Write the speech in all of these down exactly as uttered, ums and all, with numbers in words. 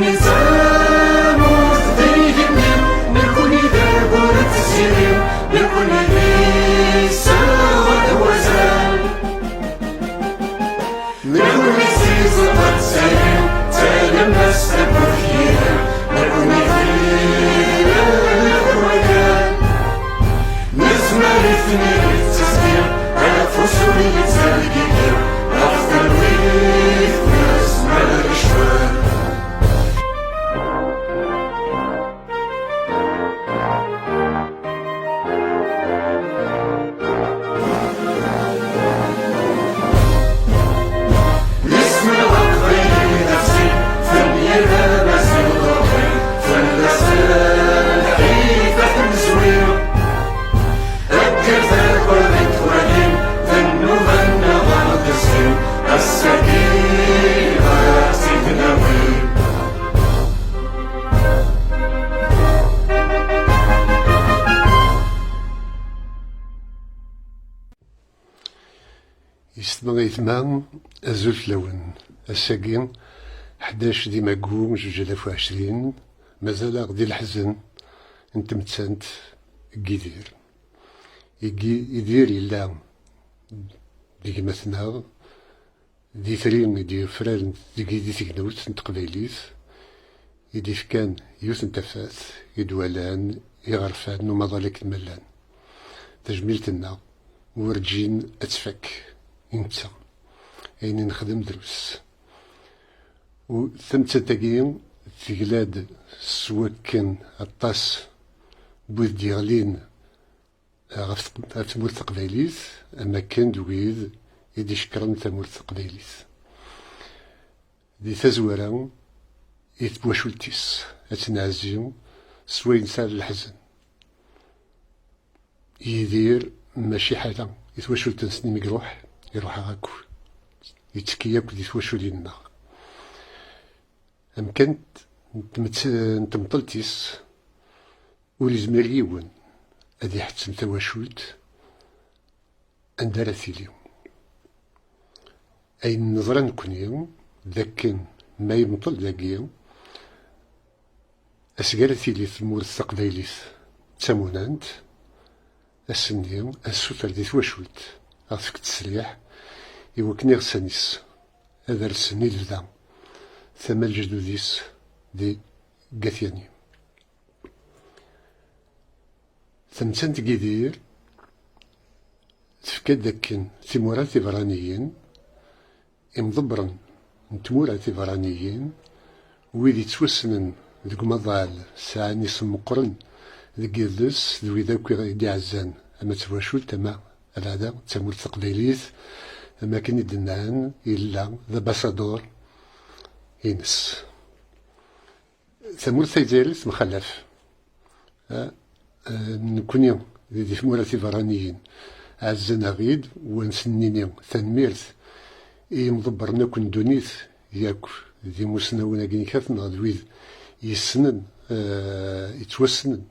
Nizam ur tdaygen, nekuni d arbur n tziri, nekuni d iseɣ d wazal. Nekuni d iẓeṭṭa n tzayri, d talemmast akked yiri, nekuni d ilel d wakal. Nezmer i tniri d teẓgi, afus ur yettergigi, ɣef talwit nezmer lecɣal. Isem n Leqbayel d aẓil, fell-i d amaziɣ d uḍil, fell-as lḥif ad t-nezwir. Akken terbeḍ i twalin, d nnuba-nneɣ ad d-zzin, ass-agi ad tt-id-nawi. Yessetma ayetma, azul fell-awen. Ass-agi, ḥdac di maggu, zuǧ alaf u ɛecrin, mazal-aɣ di leḥzen n tmettant n Yidir. Igi-, Yidir yella d gma-tneɣ, d itri i d-yufraren deg, di tegnewt n teqbaylit, i d-ifkan yiwet n tafat i d-walan iɣerfan n umaḍal akken ma llan. Tajmilt-nneɣ werǧin ad tfak i netta. Ayen i nexdem drus. U tamettant-agi tegla-d s wakken aṭas n wid d-yeɣlin ɣef tq-, ɣef tmurt taqbaylit, am akken d wid i d-icekkren tamurt taqbaylit. Di tazwara, i twacult-is, ad tt-neɛzi s wayen tesɛa n leḥzen. Yidir, mačči ḥala i twacult-nsen imi iruḥ, iruḥ akk, yettekki akk di twaculin-nneɣ. Amkan n tmet-, n tmeṭṭelt-is, ur yezmir yiwen ad iḥettem tawacult anda ara tili. Ayen neẓra nekkni, d akken ma yemṭel dagi, aseg ara tili tmurt taqbaylit d tamunant, ass-nni ad nessuter di twacult ad ɣ-tefk ttesriḥ i wakken iɣsan-is ad rsen i lebda tama n lejdud-is di Gat Yani. Tamettant n Yidir tefka-d akken timura tiberraniyin, imḍebbren n tmura tiberraniyin, wid yettwassnen deg umaḍal sɛan isem meqqren deg yidles d wid akk i d-iɛezzan ama d twacult ama abeɛda d tamurt taqbaylit, am akken i d-nnan yella d abasadur ines. Tamurt tazzayrit temxalaf. Eh, eh, nekkni di, di tmura tiberraniyin ɛezzan-aɣ-id, wa nsen-nini tanemmirt i yimḍebbren akk n ddunit, yakk d imusnawen-agi nkat neɣ d wid yessnen, eh, yettwassnen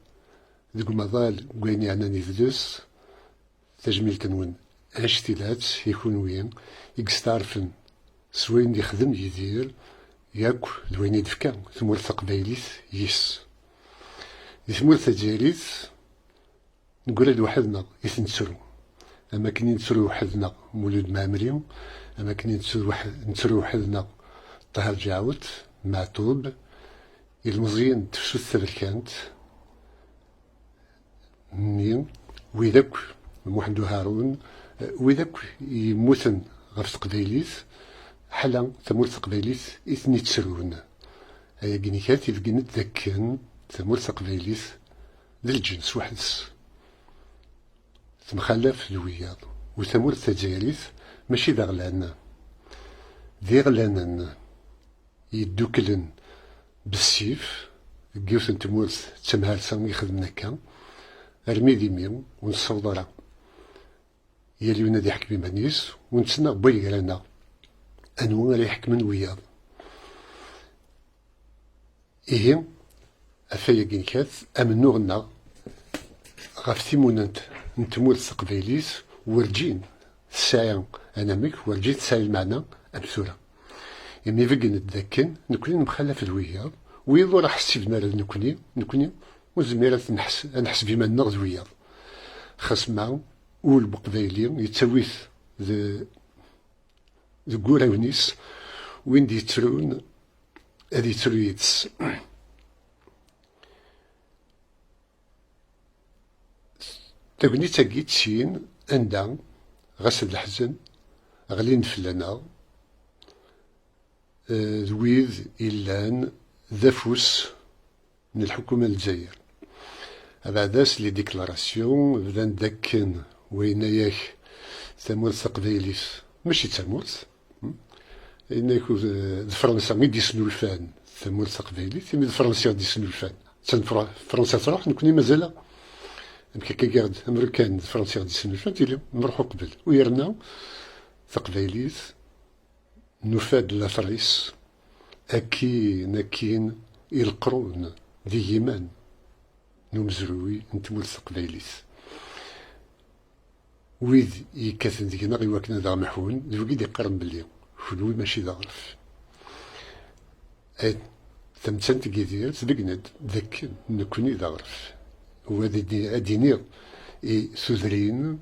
deg umaḍal deg wayen yeɛnan idles. Tajmilt-nwen, ač tilat i kunwi i yesteɛrfen s wayen d-ixdem Yidir, yakk d wayen i d-tefka tmurt taqbaylit yis. Di tmurt tazzayrit, neggra-d weḥd-neɣ i t-nettru. Am akken i nettru weḥd-neɣ Mulud Mɛemmri, am akken i nettru weḥ-, nettru weḥd-neɣ Ṭaher Ǧaɛut, Meɛtub, ilmeẓyen n tefsut taberkant, nni, wid akk, Muḥend Uharun, eh, wid akk yemmuten ɣef teqbaylit, ḥala tamurt taqbaylit i ten-ittrun. Ayagi nkat ibeggen-d dakken tamurt taqbaylit d lǧens weḥd-s. Temxalaf d wiyaḍ. U tamurt tazzayrit mačči d aɣlan. D iɣlanen yedduklen bessif deg yiwet n tmurt d tamharsa i ixedmen akka, armi d imi ur nessaweḍ ara yal yiwen ad iḥkem iman-is, ur nettnaɣ n wayen gar-aneɣ anwa ara iḥekmen wiyaḍ. Ihi, ɣef wayagi nkat, amennuɣ-nneɣ ɣef timunent n tmurt taqbaylit werǧin tesɛi anamek, werǧin tesɛi lmeɛna am tura. Imi beggen-d dakken nekkni nemxalaf d wiyaḍ, wiyaḍ ur ḥsiben ara d nekkni, nekkni ur nezmir ad nḥes-, ad neḥseb iman-nneɣ d wiyaḍ. Xas ma ul n uqbayli yettawi-t d-, deg wurawen-is, win d-yettrun ad yettru yid-s. Tagnit-agi d tin anda, ɣas d leḥzen, ɣlin fell-aneɣ, eh, d wid illan d afus n lḥukuma n Lezzayer. Abeɛda-s, les déclarations bdan-d akken, wayen ayak tamurt taqbaylit mačči d tamurt, hmm? Yenna-ak d, d Fransa i d-isnulfan tamurt taqbaylit, imi d Fransa i d-isnulfan. Attan Fra-, Fransa truḥ, nekkni mazal-aɣ. Amek akka i d-, amrukan d Fransa i d-isnulfan, tili nruḥ uqbel. U yerna taqbaylit, nufa-d later-is akkin, akkin i leqrun d igiman n umezruy n tmurt taqbaylit. Wid yekkaten deg-neɣ i wakken ad aɣ-mḥun, d wigi d-iqqaren belli kenwi mačči d aɣref. Eh, tamettant n Yidir tbeggen-d d akken nekkni d aɣref. U ad d-, ad d-iniɣ i tudrin,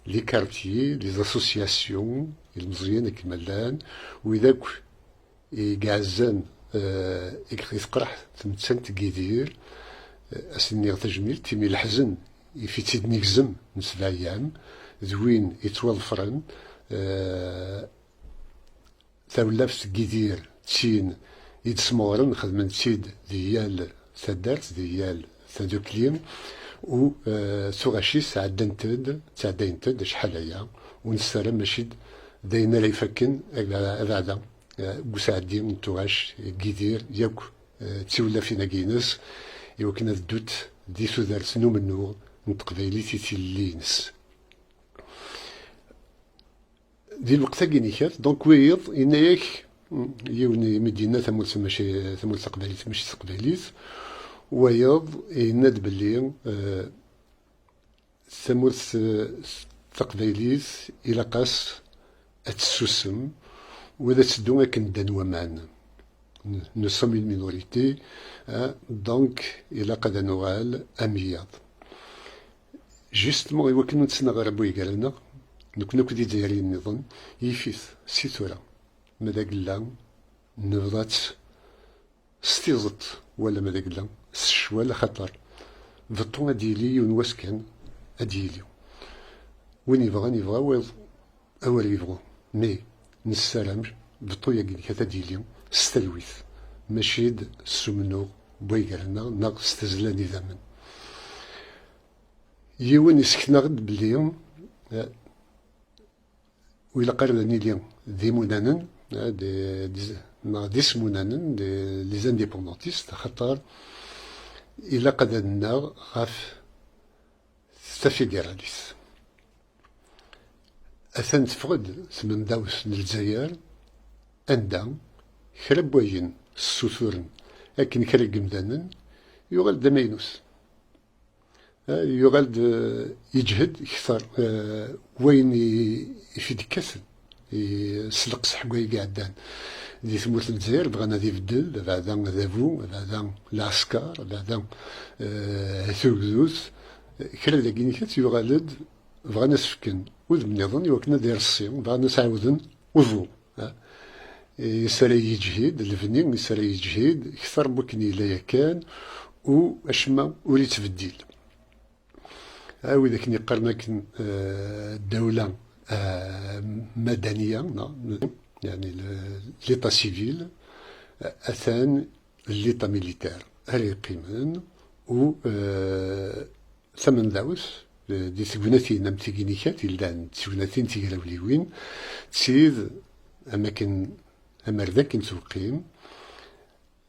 les quartiers, les associations, ilmeẓyen akken ma llan, wid akk i iɛezzan, eh, i, i teqreḥ tmettant n Yidir, eh, ad s-iniɣ tajmilt, imi leḥzen yif-itt-id negzem n sebɛa eyyam, d win yettwaḍefren, eh, tawlaft n Yidir d tin i d-smuɣren, xedmen-tt-id di yal taddart, di yal tadukli, u, eh, tuɣac-is ɛeddant-d, ttɛeddayent-d acḥal aya, u nessaram mačči d, d ayen ara ifakken, abeɛda, eh, deg usɛeddi n tuɣac n Yidir yakk, eh, d tiwlafin-agi-ines, i wakken ad ddunt di tudert n umennuɣ n teqbaylit i tilelli-ines. Di lweqt-agi n ikat, donc, wiyeḍ yenna-yak, yiwen i mi d-yenna tamurt mačči, tamurt taqbaylit mačči d taqbaylit, wayeḍ yenna-d belli, eh, tamurt, eh, taqbaylit ilaq-as ad tessusem u ad teddu akken ddan waman. Nous sommes une minorité, hein, donc ilaq ad nuɣal am wiyaḍ. Justement, i wakken ur nettnaɣ ara bwaygar-nneɣ, nekkni akk d Izzayriyen nniḍen, yif-it si tura, ma d agella nebḍa-tt s tiẓeṭ, wala ma d agella s ccwal, axaṭer beṭṭu ad d-yili yiwen wass kan, ad d-yili. Win yebɣan yebɣa, wayeḍ awer yebɣu. Mais nessaram beṭṭu-yagi ad d-yili s talwit, mačči d s umennuɣ n waygar-nneɣ neɣ s tazzla n idammen. Yiwen yessken-aɣ-d belli, eh, ur ilaq ara ad nili d imunanen, eh, d, d, neɣ d ismunanen, d, les indépendantistes, axaṭer ilaq ad naɣ ɣef tafidiralit. Atan teffeɣ-d tmendawt n Lezzayer, anda kra n wayen ssuturen akken kra n yemdanen yuɣal d amaynut. Eh, yuɣal-d, eh, yeǧhed kter, eh, wayen i, i t-id-kkaten, i, s leqseḥ n wayen i iɛeddan di tmurt n Lezzayer, bɣan ad ibeddel, abeɛda adabu, abeɛda lɛesker, abeɛda, eh, tugdut, kra dagi n ikat yuɣal-d, bɣan ad s-fken udem nniḍen i wakken ad ireṣṣi, bɣan ad s-ɛawden uḍu. Ha? Yesra yeǧhid, lebni yesra yeǧhid kter n wakken yella yakan, u acemma ur yettbeddil. Ha, wid akken yeqqaren akken, eh, ddawla, eh, madaniya, neɣ, yeɛni le, l'état civil, eh, atan l'état militaire ara yeqqimen, u, eh, tamendawt, eh, di tegnatin am tigi n ikat, yellan d tegnatin tigrawliwin, d tid am akken, amer d akken tettweqqim,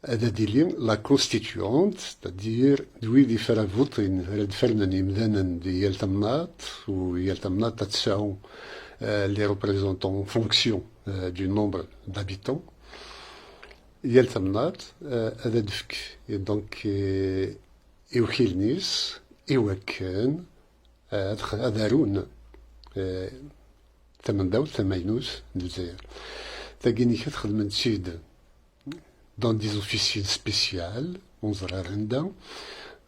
ad d-tili la constituante, c'est-à-dire d wid i ara votin, ara d-fernen yemdanen di yal tamnaḍt, u yal tamnaḍt ad tesɛu, eh, les représentants en fonction, eh, du nombre d'habitants. Yal tamnaḍt, eh, ad d-tefk, et donc, eh, iwkilen-is i wakken, eh, ad x-, ad arun, eh, tamendawt tamaynut n Lezzayer. Tagi-nni txedmen-tt-id dans des officines spéciales, ur neẓri ara anda.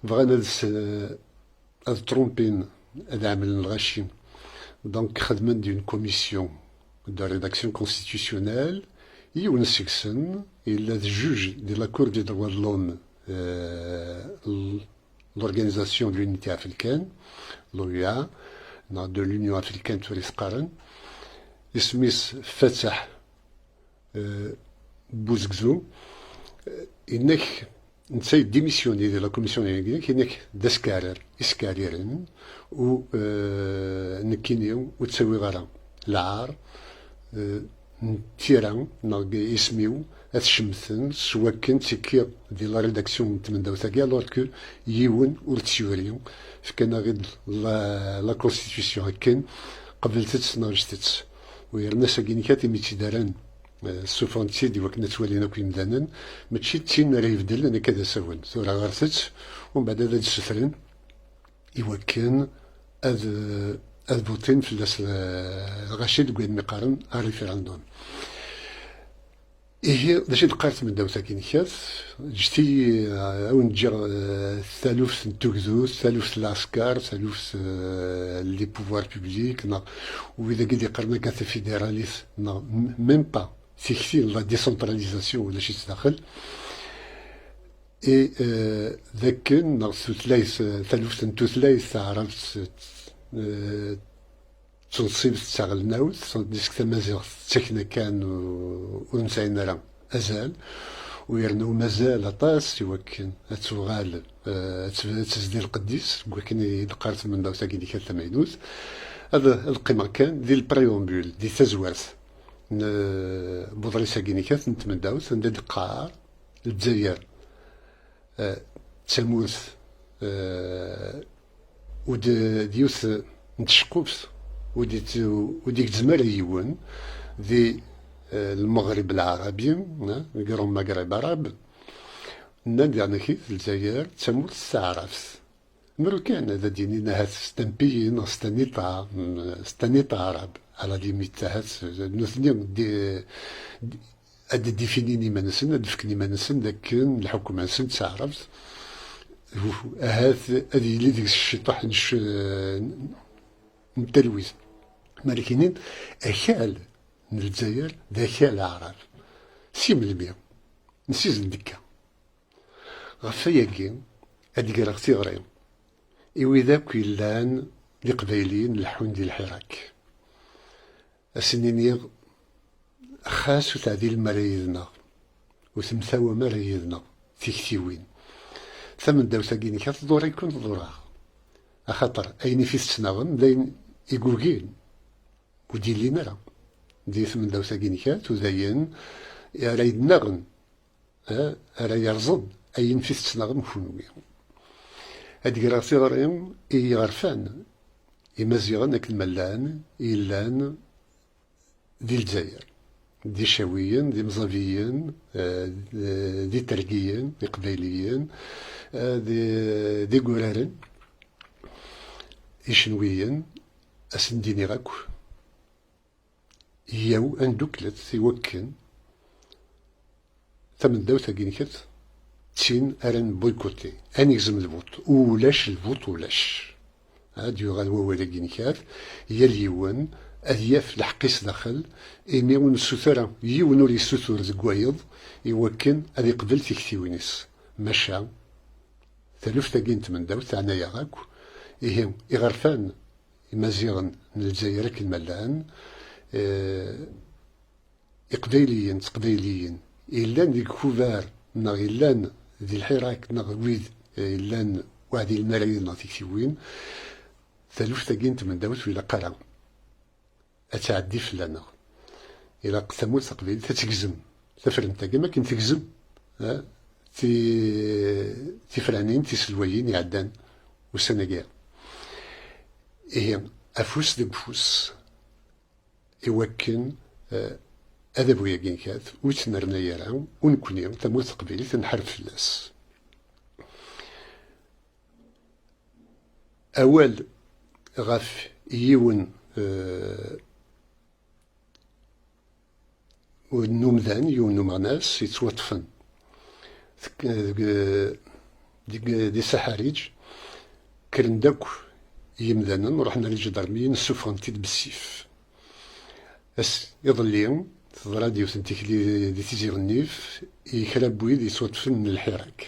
Bɣan ad s-, ad trompin, ad ɛemlen lɣaci. Donc, xedmen-d une commission de rédaction constitutionnelle. Yiwen seg-sen, yella d juge de la Cour des droits de l'homme, euh, l-, l'Organisation de l'Unité Africaine, l'O U A, neɣ de l'Union Africaine, tura i s-qqaren. Isem-is Fatah, euh, Bouzgzou. Euh, yenna-k, netta yeddimissyuni di la commission, yenna-k d askarrer, iskariren, u, euh, nekkini ur ttawiɣ ara lɛar, euh, n tira neɣ isem-iw ad cemten s wakken ttekkiɣ di la rédaction n tmendawt-agi, alors que yiwen ur tt-yuri. Fkan-aɣ-id la, la constitution akken, qeblet-tt neɣ ǧǧet-tt. U yerna s-agi-nni imi tt-id-rran, eh, ssufɣen-tt-id i wakken ad tt-walin akk yimdanen, mačči d tin ara ibeddlen akka d asawen. Tura ɣret-tt, umbeɛd ad d-ssutren i wakken ad, ad buṭin fell-as, eh, lɣaci deg wayen mi qqaren référendum. Ihi, d acu i d-teqqar tmendawt-agi-nni? Ǧǧet-iyi, eh, ad wen-ǧǧeɣ, eh, taluft n tugdut, taluft n lɛesker, taluft, eh, n les pouvoirs publics, neɣ wid-agi d-iqqaren akka tafidiralit, neɣ m-, même pas tikti n la décentralisation, ulac-itt daxel. Et, euh, d akken, neɣ tutlayt, euh, taluft n tutlayt taɛrabt, euh, d tunṣibt taɣelnawt, tandis que tamaziɣt d takna kan, ur, ur nesɛin ara azal, u yerna mazal aṭas i wakken ad tuɣal, euh, ad t-, ad tezdi lqedd-is, deg wakken i d-qqar tmendawt-agi-nni tamaynut. Ad, ad qqimeɣ kan di le préambule, di tazwart n, euh, n uḍris-agi-nni n tmendawt, anda d-qqar Lezzayer, eh, d tamurt, eh, ur d, d yiwet n tceqquft, ur d, ur d-igzem ara yiwen di, eh, Lmeɣrib Lɛarabi, eh, le Grand Maghreb Arabe. Nnan diɣen-ak-id Lezzayer d tamurt taɛrabt. Meru kan ad d-inin ahat c'est un pays neɣ c'est un État, mm, c'est un État arabe. À la limite, ahat nutni di, di, ad d-definin iman-nsen, ad d-fken iman-nsen d akken lḥukuma-nsen d taɛrabt. Ahat ad yili deg-s ciṭuḥ n c-, n talwit. Malkinin, akal n Lezzayer d akal aɛrab. Si melmi? N si zendekka. Ɣef wayagi, ad d-greɣ tiɣri i wid akk yellan d Iqbayliyen leḥḥun di lḥirak. Ad sen-iniɣ, xas ur teɛdilem ara yid-neɣ, ur temtawam ara yid-neɣ tiktiwin, tamendawt-agi-nni ad tḍur-iken, tḍur-aɣ. Axaṭer ayen i t-tettnaɣem d ayen igugin, ur d-yellin ara di tmendawt-agi-nni, d ayen ara yennaɣen, eh, ara yerẓen ayen i t-tettnaɣem kunwi. Ad d-greɣ tiɣri i yiɣerfan imaziɣen akken ma llan, yellan di Lezzayer, d Icawiyen, d Imẓabiyen, eh, d, d Itergiyen, d Iqbayliyen, eh, d, d Iguraren, Icenwiyen, ad sen-d-iniɣ akk, yyaw, ad nduklet i wakken tamendawt-agi-nni d tin ara nboycotter, ad negzem lbuṭ. Ulac lbuṭ, ulac. Ad yuɣal wawal-agi-nni, yal yiwen ad yaf lḥeqq-is daxel, imi ur nessuter ara, yiwen ur yessutur deg wayeḍ i wakken ad iqbel tiktiwin-is. Maca, taluft-agi n tmendawt teɛna-yaɣ akk. Ihi, iɣerfan imaziɣen n Lezzayer akken ma llan, eh, Iqbayliyen d Teqbayliyin yellan deg Kubar neɣ yellan di Lḥirak neɣ wid, eh, yellan waɛdi lemarayen neɣ tiktiwin, taluft-agi n tmendawt ur ilaq ara ad tɛeddi fell-aneɣ. Ilaq tamurt taqbaylit ad tegzem tafrent-agi, am akken tegzem, eh, ti-, tifranin tiselwayin iɛeddan ussan-agi. Ihi, afus deg ufus, i wakken, eh, adabu-agi-nni ur yettnernay ara, u nekkni, tamurt taqbaylit, ad nḥareb fell-as. Awal ɣef yiwen, eh, n umdan, yiwen n umeɣnas yettwaṭṭfen deg, deg, deg, di Saḥariǧ. Kkren-d akk yimdanen, ruḥen ar lǧidarmiyin, ssufɣen-t-id bessif. Ass iḍelli, teḍra-d yiwet n tikli di Tizi Ɣennif i kra n wid yettwaṭṭfen n lḥirak.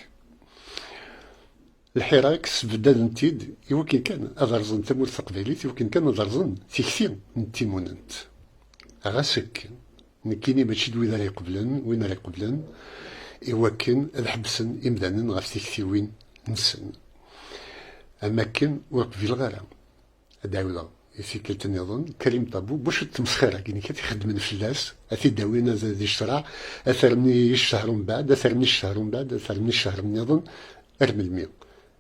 Lḥirak sbeddaden-t-id i wakken kan ad rẓen tamurt taqbaylit, i wakken kan ad rẓen tikti n timunent. Ɣas akken, nekkini mačči d wid ara iqeblen, win ara iqeblen, i wakken ad ḥebsen imdanen ɣef tiktiwin-nsen. Am akken ur qbileɣ ara. Ad d-ɛiwdeɣ i tikkelt nniḍen, Karim Tabou, buc d tmesxir-agi-inek ad t-ixeddmen fell-as, ad t-id-awin ad, ad icreɛ, ad t-rren i ccehr umbeɛd, ad t-rren i ccehr umbeɛd, ad t-rren i ccehr nniḍen, ar melmi?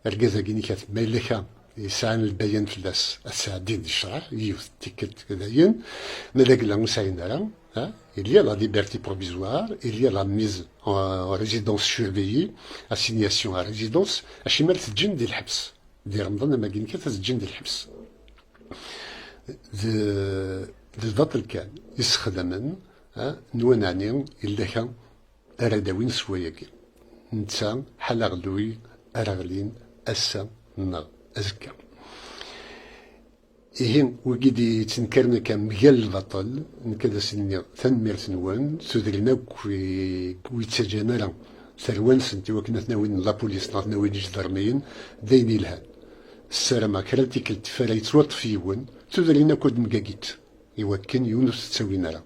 Argaz-agi-inek, ma yella kra yesɛan lbayan fell-as, ad t-sɛeddin di ccreɛ, yiwet n tikkelt dayen, ma d agella ur sɛin ara, ha? Il y a la liberté provisoire, il y a la mise en résidence surveillée, assignation à résidence, acimi ara t-ǧǧen di lḥebs? Di Remḍan am wagi-inek ad t-ǧǧen di lḥebs. D, d lbaṭel kan i ssexdamen, ha, nwan ɛni yella kra ara d-awin s wayagi. Netta ḥala aɣelluy ara ɣlin ass-a neɣ azekka. Ihi, wigi d-yettenkaren akka mgal lbaṭel, nekk ad asen-iniɣ tanemmirt-nwen, tudrin akk i, ur yettaǧǧan ara tarwa-nsent i wakken ad ten-awin lapulis neɣ ad ten-awin iǧedarmiyen, d ayen yelhan. Ssarameɣ kra n tikkelt tifara yettwaṭṭef yiwen, tudrin akk ad mgagit i wakken yiwen ur t-ttawin ara.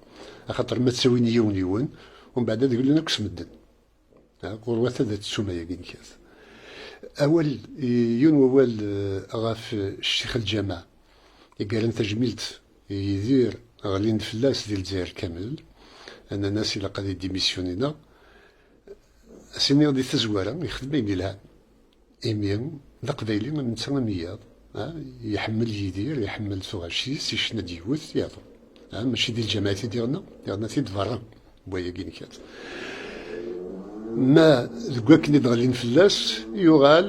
Axaṭer ma ttawin yiwen yiwen, umbeɛd ad glen akk s medden. Ha, ɣurwat ad tettum ayagi nekkat. Awal, i, yiwen wawal, eh, ɣef, eh, Ccix Lǧameɛ, i yerran tajmilt i Yidir, ɣlin-d fell-as di Lezzayer kamel, nnan-as ilaq ad idimisyuni neɣ. As-iniɣ di tazwara, ixdem ayen yelhan. Imi d aqbayli am netta am wiyaḍ, ha, iḥemmel Yidir, iḥemmel tuɣac-is, icna-d yiwet, yaḍu. Ha, mačči di lǧameɛ i t-id-iɣna, iɣna-t-id berra n wayagi nekkat. Ma deg wakken i d-ɣlin fell-as, yuɣal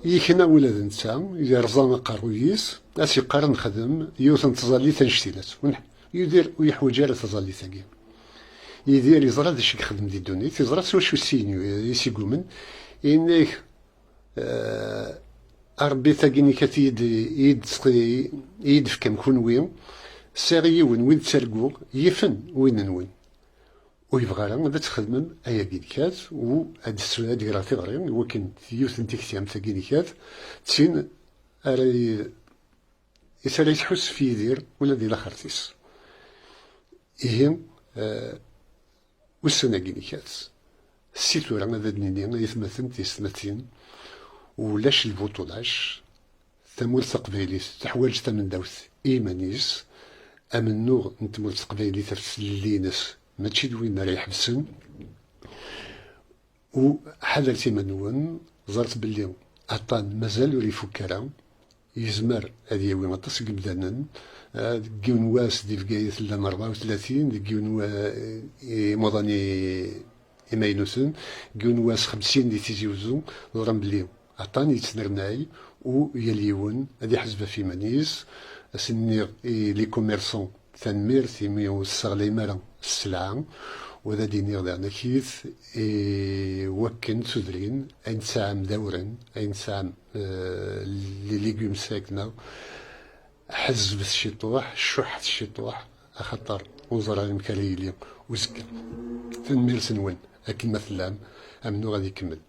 yekna ula d netta, yerẓa aqerruy-is, as-yeqqar ad nexdem yiwet n tẓallit annect-ilat. Ur nḥ-, Yidir ur yeḥwaǧ ara taẓallit-agi. Yidir yeẓra d acu i yexdem di ddunit, yeẓra s wacu i s-, i s-igumen, yenna-ak, eh, a Rebbi, tagi-inek ad iyi-d-, iyi-d-, iyi-d-tefkem kunwi, sɛiɣ yiwen win ttarguɣ, yifen win-nwen. Ur yebɣi ara ad txedmem ayagi nekkat, u ad d-, ad d-greɣ tiɣri, i wakken yiwet n tikti am tagi nekkat, d tin ara y-, is ara yetḥuss f Yidir ula di laxert-is. Ihi, eh, ussan-agi nekkat. Si tura ad d-nini, ay atmaten tiyessetmatin, ulac lbuṭulac, tamurt taqbaylit teḥwaǧ tamendawt i yiman-is, amennuɣ n tmurt taqbaylit ɣef tlelli-ines mačči d win ara iḥebsen, u ḥadret iman-nwen, ẓret belli aṭṭan mazal ur ifukk ara, yezmer ad yawi aṭas n yimdanen. Ah, deg yiwen wass di Bgayet llan rebɛa u tlatin, deg yiwen wa-, eh, imuḍan i-, imaynuten, deg yiwen wass xemsin di Tizi Uzzu, ẓran belli aṭṭan yettnernay, u yal yiwen ad iḥaseb ɣef yiman-is. As-nniɣ i les commerçants, tanemmirt imi ur tesseɣlayem ara sselɛa, u ad d-iniɣ daɣen akit i wakken tudrin, ayen tesɛam d awren, ayen tesɛam, eh, les légumes secs, neɣ ḥezzbet ciṭuḥ, cuḥḥet ciṭuḥ, axaṭer ur ẓriɣ amek ara yili uzekka. Tanemmirt-nwen, akken ma tellam, amennuɣ ad ikemmel.